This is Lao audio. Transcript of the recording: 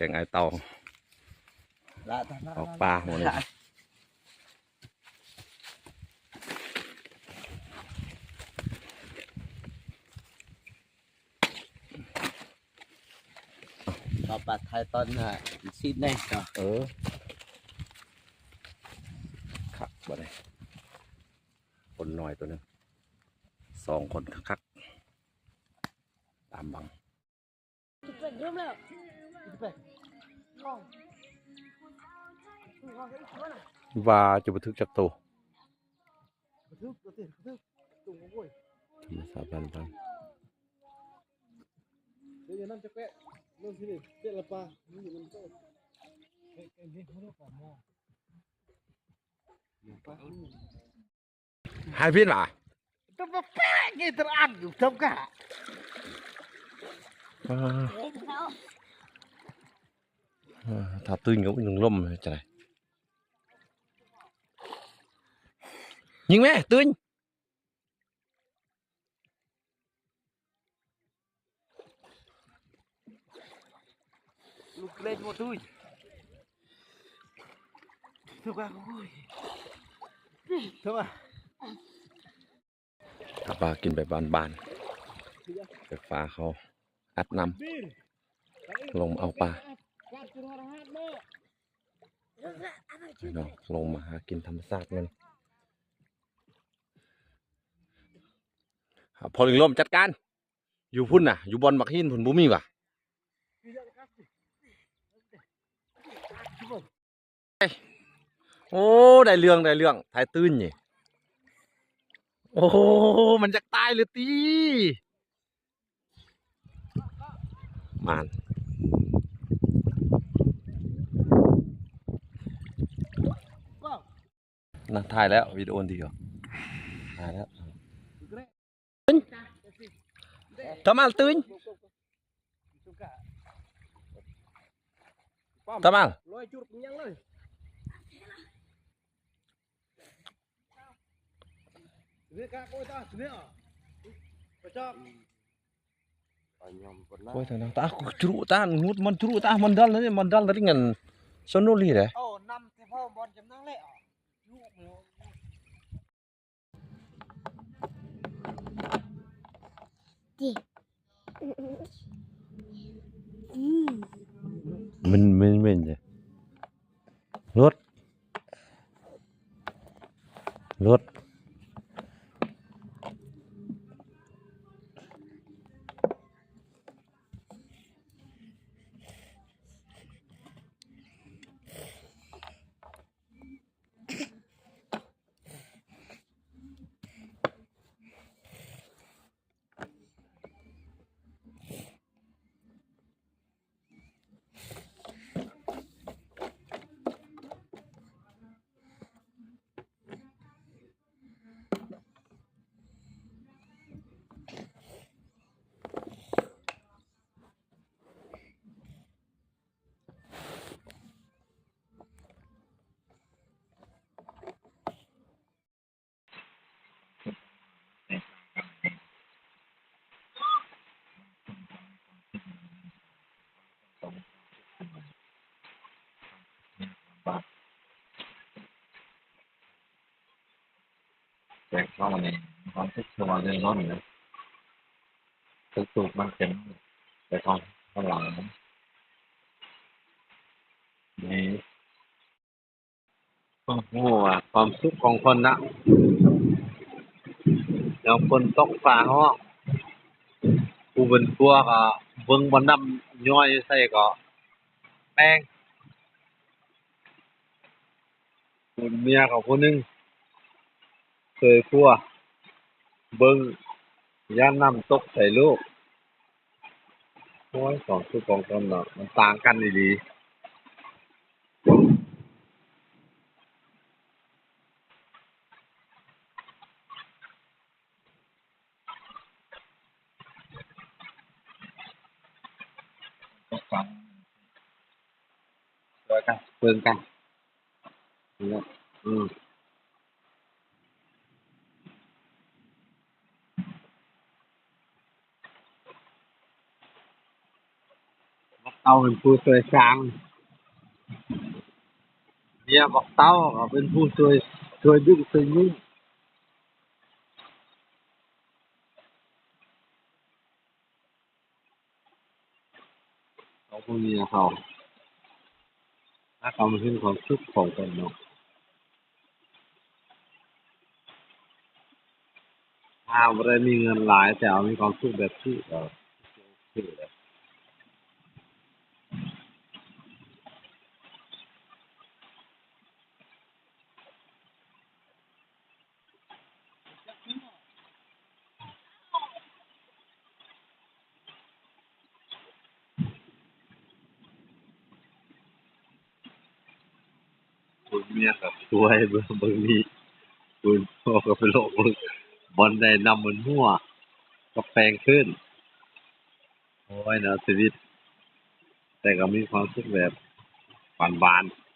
ແກງອ້າຍເຕົ່າ ລະ ອອກປາມື້ນີ້. ເອົາປາໄທຕອນ ອ່າ ຊີ້ນແດ່. ເອີ ຄັກບໍ່ໄດ້ ຄົນນ້ອຍໂຕໜຶ່ງ ສອງຄົນຄັກໆ ຕາມບັງ. ວ່າຈະບໍ່ຖືກຈັກໂຕ. ທຳມະຊາດບ້ານໆ. ໃຫ້ພິນວ່າ ຕົວແປະນີ້ຕະອັນຢູ່ເທິງກະ ອ່າ ອ່າ ຖ້າຕື່ນກໍຍັງລົມ ເຮັດຈັ່ງໃດ? ຍິງແມ່ ຕື່ນ. ລູກເລັກໝົດຕຸ້ຍ ສຸກາໂອ້ຍ ເທົ່າວ່າ ຫາປາກິນແບບບ້ານໆ ໄຟຟ້າເຂົາອັດນ້ຳ ລົງມາເອົາປາ ພີ່ນ້ອງ ລົງມາຫາກິນທຳມະຊາດມັນ. ພໍ່ລິງລົມຈັດການ ຢູ່ພຸ້ນນະ ຢູ່ບ່ອນໝາກຫີນພຸ້ນບໍ່ມີຫວາ? ໂອ້ ໄດ້ເລື່ອງ ໄດ້ເລື່ອງ ໄທຕື່ນນີ້. ໂອ້ ມັນຢາກຕາຍເລີຍຕິ ມານ. ນະ ຖ່າຍແລ້ວ ວິດີໂອມັນດີຢູ່ ຖ່າຍແລ້ວ. ທຳມາຕື່ນ ທຳມາ ໂອ້ຍ ຕາຍແລ້ວ ຕາ ຈະລຸ ຕາ ມັນດັນ ມັນດັນ ເລີຍ ມັນດັນ ເລີຍ ເງິນ ສະໜູລີເດ້. ໂອ້ ນຳທີ່ພໍ່ບ່ອນຈຳນຳແລ້ວ ມັນ ມັນ ມັນ ລົດ ລົດ.ແຕ່ເຮົານີ້ ເຮົາເຮັດຕົວເລື່ອງນັ້ນນະ ຖືກສູດມັນເປັນ ແຕ່ເຮົາ ເຮົາຫຼາຍນີ້ ໂອ້ໂຫ ຄວາມສຸກຂອງຄົນນະ ຍາມຝົນຕົກຟ້າຮ້ອງ ຜູ້ເປັນຜົວກໍເບິ່ງວ່ານ້ຳຍ້ອຍຢູ່ໃສກໍແປງ ເປັນເມຍເຂົາຜູ້ໜຶ່ງ ເຄີຍຜົວເບິ່ງ ຢ້ານນ້ຳຕົກໃສ່ລູກ. ໂອ້ຍ ຂອງທຸກຂອງຄົນເນາະ ມັນຕ່າງກັນອີ່ຫຼີ. ຊ່ວຍກັນ ເບິ່ງກັນ ເນາະ ອືມ. ບໍ່ໄປ ເຂົາເປັນຜູ້ຊ່ວຍສ້າງ, ເມຍບັກເຕົ່າກໍເປັນຜູ້ຊ່ວຍ ຊ່ວຍດຶງຊ່ວຍຍູ້. ເຂົາຜູ້ເມຍເຮົາ ຫາກຳລັງເຫັນຄວາມສຸກຂອງເພິ່ນເນາະ. ຖ້າບໍ່ໄດ້ມີເງິນຫຼາຍ ແຕ່ເຮົາມີຄວາມສຸກແບບນີ້ກໍໂອເຄແລ້ວ. ຜູ້ເມຍກໍຊ່ວຍເບິ່ງ ເບິ່ງນີ້, ຜູ້ພໍ່ກໍໄປເລາະເບິ່ງບ່ອນໃດນ້ຳມັນຮົ່ວ ກໍແປງຄືນ. ໂອ້ຍເນາະ ຊີວິດ, ແຕ່ກໍມີຄວາມສຸກແບບຫວານໆ.